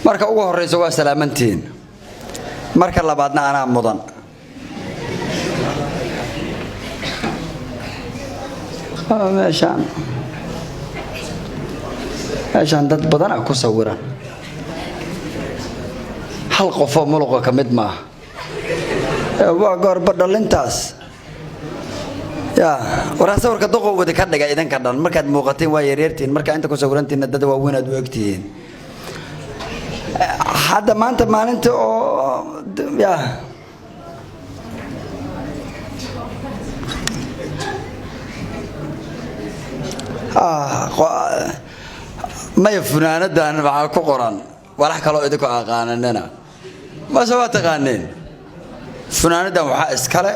Marka ugu horraysa waa salaamantihiin, marka labaadna anaa mudan. Meeshaan dad badana ku sawiran, hal qofoo muluqa ka mid maaha. Waa goorba dhalintaas ya waraa sawirka doqow wadi ka dhiga. Idinka dhan markaad muuqateen waa yaryartihiin, markaa inta ku sawirantihinna dad waaweyn aad u egtihiin. Hadda maanta maalinta oo ya maya, funaanadan waxaa ku qoran walax kaloo idinku aqaananina mase waa taqaaneen. Funaanadan waxaa iskale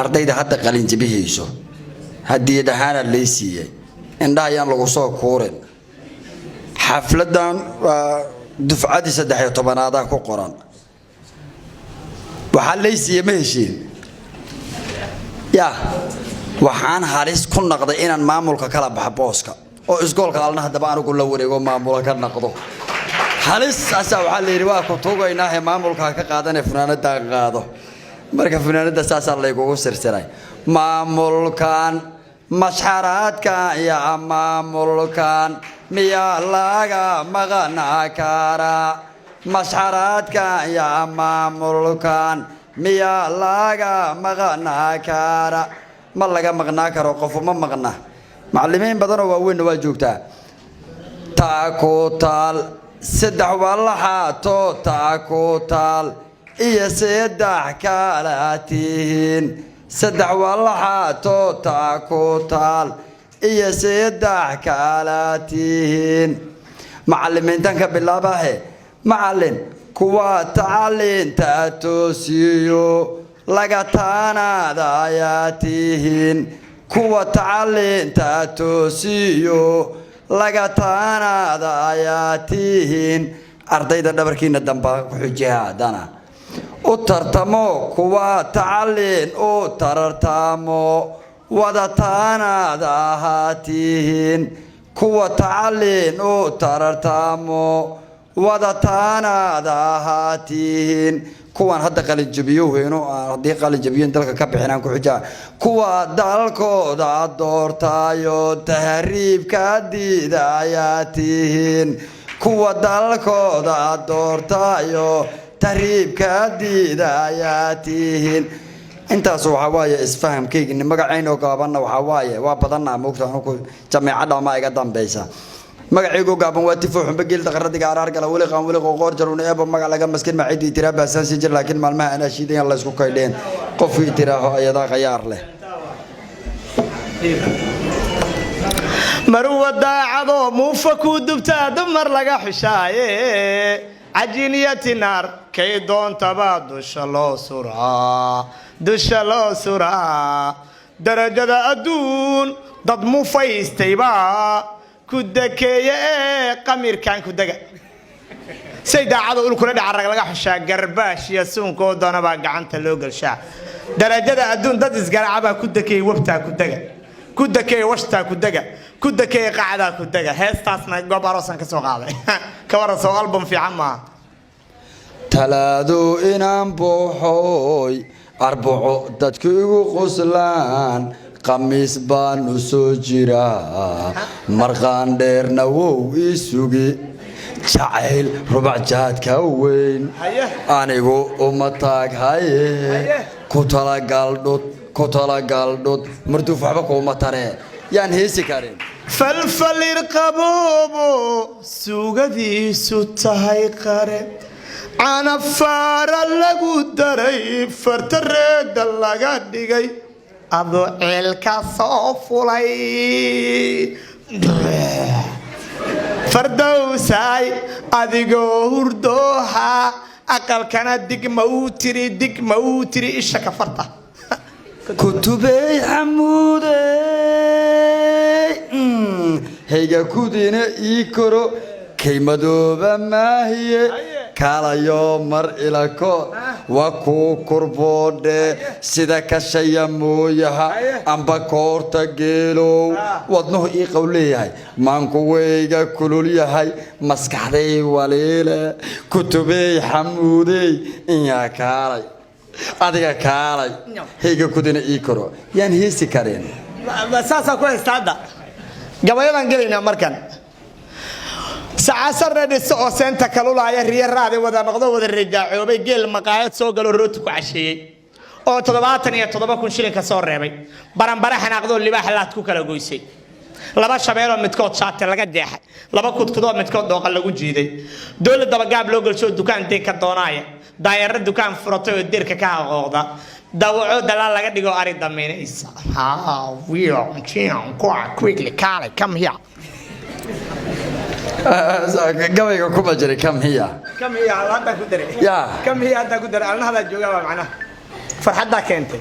ardayda hadda qalinjabihayso, hadiyad ahaana lay siiyey. Indhaha ayaan lagu soo kuurin. Xafladan waa dufcadii 13aada ku qoran. Waxaa lay siiyey, ma heshiin ya, waxaan halis ku naqday inaan maamulka kala baxo booska oo isgoolka alna haddaba anigu la wareego, maamulo ka naqdo halis asaa. Waxaa la yidhi waa ku tuugaynaahe, maamulka ka qaadane, funaanadan qaado. Marka funaanada saasaa laygugu sirsiray. Maamulkan mashxaraadkan ya maamulkan miyaa laga maqnaa karaa? Mashxaraadkan ya maamulkan miyaa laga maqnaa kara? Ma laga maqnaa karo, qofu ma maqna. Macallimiin badanoo waaweynna waa joogtaa. Taa ku taal saddex walaxaato, taa ku taal iyo saddex kala tihiin, saddex walaxaato, taa ku taal iyo saddex kala tihiin. Macallimiintan ka bilaabahe. Macallin kuwa tacaliinta toosiyo laga taanaada ayaa tihiin, kuwa tacaliinta toosiyo laga taanaada ayaa tihiin. Ardayda dhabarkiina damba ku xujiha haddana u tartamo, kuwa tacaliin u tarartamo wada taanaada ahaa tihiin, kuwa tacaliin u tarartamo wada taanaada ahaa tihiin. Kuwan hadda qalinjabiyowheyno, haddii qalinjabiyin dalka ka bixinaan ku xijaa, kuwa dalkooda doortaayo tahriibka diida ayaa tihiin, kuwa dalkooda doortaayo tahriibka diida ayaa tihiin. Intaas waxaa waaye isfahamkaygi. Magacaynoo gaabanna waxaa waaye waa badanaa moogta, anugu jameecadha ma iga dambaysa. Magacaygu gaaban waa Tifo Xumbe Geel Daqaradiga Araar Gala Weli Qaan Weli Qoqoor Jaruun Eebo. Magac laga maskin ma cidii tiraa baasaan sii jir, laakiin maalmaha anaa shiidayan la isku kaydheen. Qofkii tiraaho ayadaa khayaar leh. Maruwa daacadoo muufa kuu dubtaa dumar laga xushaaye, cajiiniyati naar kay doontaba dusha loo suraa, dusha loo suraa. Darajada adduun dad mufaystayba ku dakeeye ee qamirkan ku dega say daacada ulkula dhaca rag laga xushaa, garbaash iyo suunkoo doonabaa gacanta loo gelshaa. Darajada adduun dad isgaraacabaa ku dakeeye, wabtaa ku dega, ku dakeeye, washtaa ku dega, ku dakeeye, qacdaa ku dega. Heestaasna goob aroosan ka soo qaaday. Ka waran, soo album fiican maaha? Talaado inaan buuxooy, Arbaco dadku igu qoslaan, Khamiis baan u soo jiraa, marqaan dheerna wow ii sugi. Jacayl rubac jaadka weyn anigu uma taag haye, ku talagaldhud, ku talagaldhud, marduuf waxba kuuma taree, yaan heesi karin. Falfalir qaboobo suugadiisu tahay qare, canafaara lagu daray, farta reeda laga dhigay, adoo ceelka soo fulay. Fardowsaay adigoo hurdooha aqalkana digma uu tiri, digma uu tiri, isha ka farta. Kutubey Xamuudey, hayga kudina ii koro, kay madooba maahiye, kaalayo mar ilako. Waa kuu kurboodhe sida kashaya mooyaha amba koorta geelow. Wadnuhu ii qow leeyahay, maankuweyga kulul yahay, maskaxday waliile kutubey xamuudey inyaa kaalay, adiga kaalay hayga kudina ii koro yaan heesi karin. Saasaa ku haysta. Hadda gabayadaan gelaynaa markan. Sacasarna dhiso oo seenta kalulaaya, riyo raadi wada noqdo, wada rajaacoobay, geel maqaayad soo galo, rooti ku casheeyey oo 77,000 shilinka soo reebay, baranbare xanaaqdoo libaax laad ku kala goysay, laba shabeeloo midkood shaati laga jeexay, laba kudkudoo midkood dhooqa lagu jiiday, dowlad dabagaab loo gelsho dukaan deen ka doonaaya, daayaro dukaan furatay oo deerka ka haqooqda, dawaco dalaal laga dhigo, ari damiinaysa. Quickly, kaalay, come here. Gabayga kuma jiray "come here". Come here hadda ku daray. Ya. Come here hadda ku daray. Alna hadaa joogaa, waa macnaha farxaddaa keentay.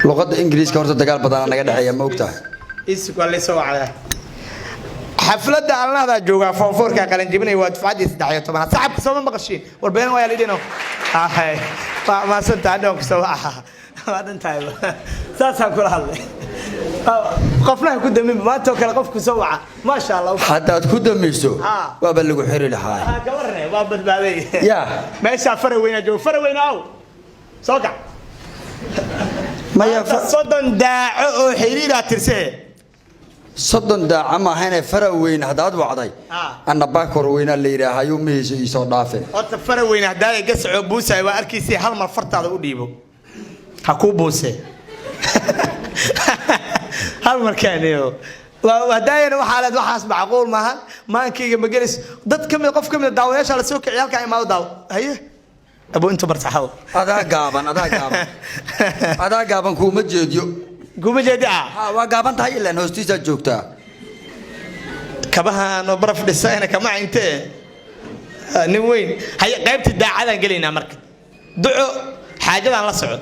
Luqadda Ingiriiska horta dagaal badanaa naga dhexeeya, ma ogtahay? Isug, waa laysoo wacdaa. Xafladda alnahdaa joogaa, form fourka qalanjibinaya, waa dufcaddii 13aad. Sacabka sooma maqashiin? War been waa lidhino. Hay, waa maasanta. Hadhown kusoo waca, waa dhantahay. Saasaan kula hadlay. Qofna ha ku damin maanta oo kale qofku soo waca, maasha Allah. Haddaad ku damayso Ah. waaba lagu xiri lahaa. Ah, ka warne, waa badbaaday. Ya. Meeshaa fara weynaa joogo. Fara weyna aw, soo kac. Maya. 30 daaco oo xiriiraa tirsee. 30 daaca maahane, fara weyn haddaad wacday. Ah. Anna baakor weynaa la yidhaaha, ayuu mihiisa iisoo dhaafe. Horta fara weyne haddaaya gasacoo buusaya waa arkaysay. Hal mar fartaada u dhiibo, ha kuu buuse hal markaaniyo. Hadaayana waxaa leed waxaas macquul maaha, maankayga ma gelis. Dad ka mid, qof ka mid daawayaasha la soo kiciy halkaa imaado, daaw haye abu intu barsaxaw. Adaa gaaban, adaa gaaban, adaa gaaban, kuuma jeediyo. Kuma jeedi ah. Ha, waa gaaban tahay, ilaan hoostiisaad joogtaa. Kabahan oo baraf dhisayna kama cintee. Nin weyn haye. Qaybta daacadaan gelaynaa marka. Duco xaajadaan la soco.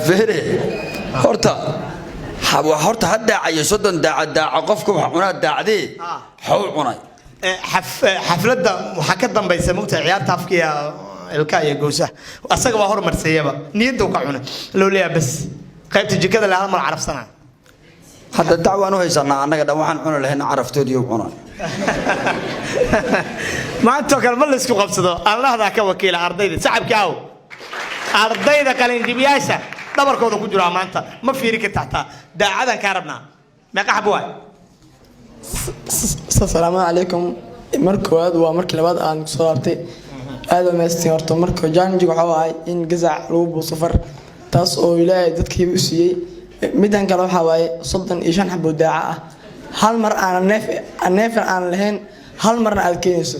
Fere horta horta ha daacayo 30 daaca daaca qofka wax cunaa daacdee. Ah. Xaw cunay. Xafladda waxaa ka dambaysa mugta ciyaarta afkiya ilka iyo gowsaha. Asaga waa hormarsiiyaba, niyadda uu ka cunay loo leeyahay. Bas qaybta jikada la hal mar carabsanaa. Hadda dacwaan u haysanaa annaga dhan, waxaan cuni lahayn caraftoodii cunay. Maantoo kale ma laysku qabsado. Allahdaa ka wakiila ardayda. Sacabki aw, ardayda qalinjibiyaasha dhabarkooda ku jiraa maanta ma fiiri karta. Xataa daacadan kaa rabnaa. Meeqa xabo waay? Asalaamu calaykum. Marka koowaad waa markii labaad aan kusoo laabtay. Aad waa mahadsantiin. Horta marka challenge waxaa ahay in gasac lagu buuso far, taas oo Ilaahay dadkiiba u siiyey. Midan kale waxaa waaye 35 xabo daaca ah, hal mar aanan neef neefan aan lahayn, hal marna aad keenayso.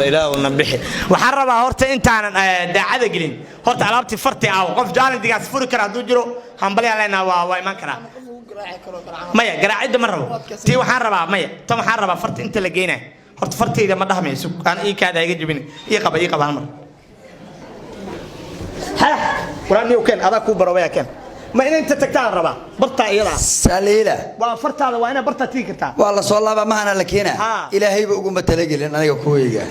Ilaahuna bixi. Waxaan rabaa horta intaanan daacada gelin, horta alaabtii farti aaw. Qof challenge-gaas furi kara hadduu jiro, hambalyaan leenaha, waa iman karaa. Maya, garaacidda ma rabo. Tii waxaan rabaa, maya, tan waxaan rabaa farta inta la geynayo. Horta fartayda ma dhahmayso, aan ii kaada iga jebin. Ii qaba, ii qaba hal mar. Ha waraan keen, adaa kuu barobaya, keen. Ma inay inta tagtaan rabaa bartaa iyadaa. Saliila. Waa fartaada, waa inaad bartaa tigi kartaa. Waa la soo laabaa, mahana la keenaa. Ha. Ilaahayba uguma talagelin aniga kuwayga.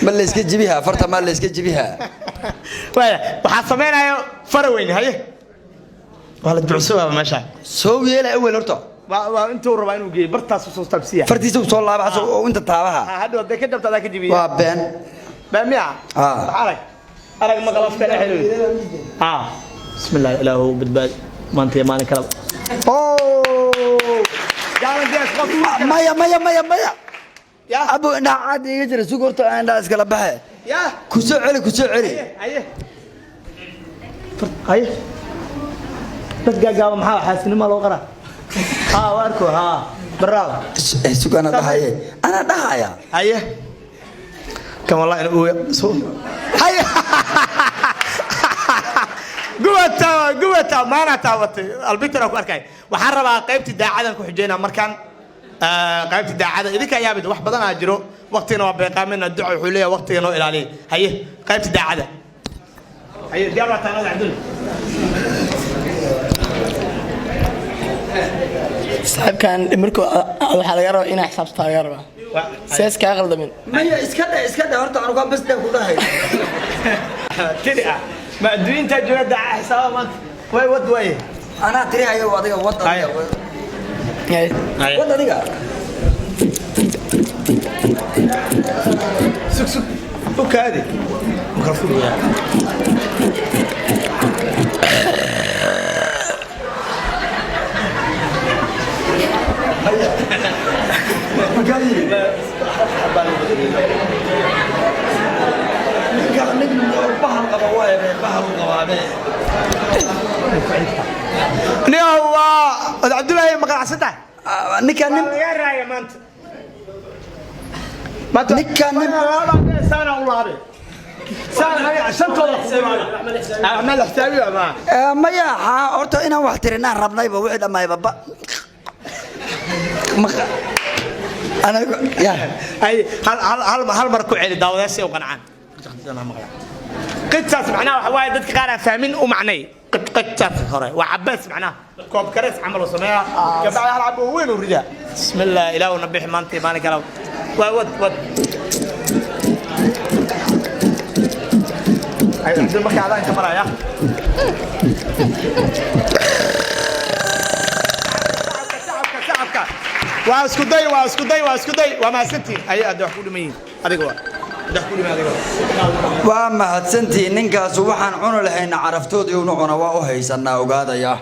Ma layska jibihaa farta? Ma layska jibihaa? Waaya, waxaa samaynayo fara weyne. Haye, waa la ducsogaa meesha. Soo yeela awel horta. Waa intuu rabaa inuu geeyo bartaas soo taabsiya. Fartiisa soo laaba oo inta taabaha. Ha, hadhow hadday ka jabto adaa ka jibiya. Waa been. Been miya? Ah. Wax arag arag maqal afka la xiriir. Ha, bismillah, ilaahu badbaad maanta iyo maalin kaleba. Oh, challenge qof. Maya, maya, maya, maya. Ya. Abu, indhaha cad iga jira. Sug horta, aan indhaha iskala baxe. Ya. Ku soo celi, ku soo celi. Haye haye, dad gaagaaba maxaa xaasinimo loo qaraa? Ha, waa arko. Ha, bravo. Sug, ana dhahaye, ana dhahaya. Haye, kan wallahi inuu so haye. Gubata, gubata, maana taabatay albitara ku arkay. Waxaan rabaa qaybtii daacadan ku xujeynaa markaan. Qaybtii daacada idinka yaabid, wax badan aa jiro, waqtigana waa beeqaamina. Duco wuxuu leeyahay waqtiga noo ilaaliya. Haye, qaybtii daacada. Haye, diyaar waa taanada Cabdul. Saaxiibkan marka waxaa laga rabaa inaa xisaabta laga rabaa. Sees kaa qaldamin. Maya, iska dhe, iska dhe horta, anuga bas dhe ku dhahay. Tiri ah ma adduunta jooga daca xisaaba maanta way wad waaye. Anaa tiri hayo, adiga wad, adiga. Haye. Wad adiga. Sug, sug, u kaadi mikrofon weyaa. Ninka nin bahal qaba waaye, bahal u qabaabe. Niyow, waa od Cabdullaahi, ma qanacsan tahay? Ninka nin laga raaya maanta maanta. Ninka saana u laabe saan shantooda acmaal xisaabiya ma. Maya, horta inaan wax tirinaan rabnayba, wixii dhammayba ba anaga ya. Ay hal hal hal hal mar ku celi daawadayaasha u qancaan. Qidtaas macnaha waxa waaye dadka qaar aan fahmin u macnay. Qidtaas hore waa cabaas, macnaha koob karees camal oo sameeya, kabacdi hal cabo weyn u ridaa. Bismillah, ilaahu na bixi maanta iyo maalin kale. Waa wad wad. Ay Cabdul, marka adaan ka maraya. Shacabka, shacabka, waa isku day, waa isku day, waa isku day. Waa mahadsantihiin. Ay hadda wax ku dhiman yihiin adiga, waa hadda wax ku dhiman adiga. Waa mahadsantihiin. Ninkaasu waxaan cuni lahayna caraftoodii unu cuna waa u haysanaa, ogaadaya.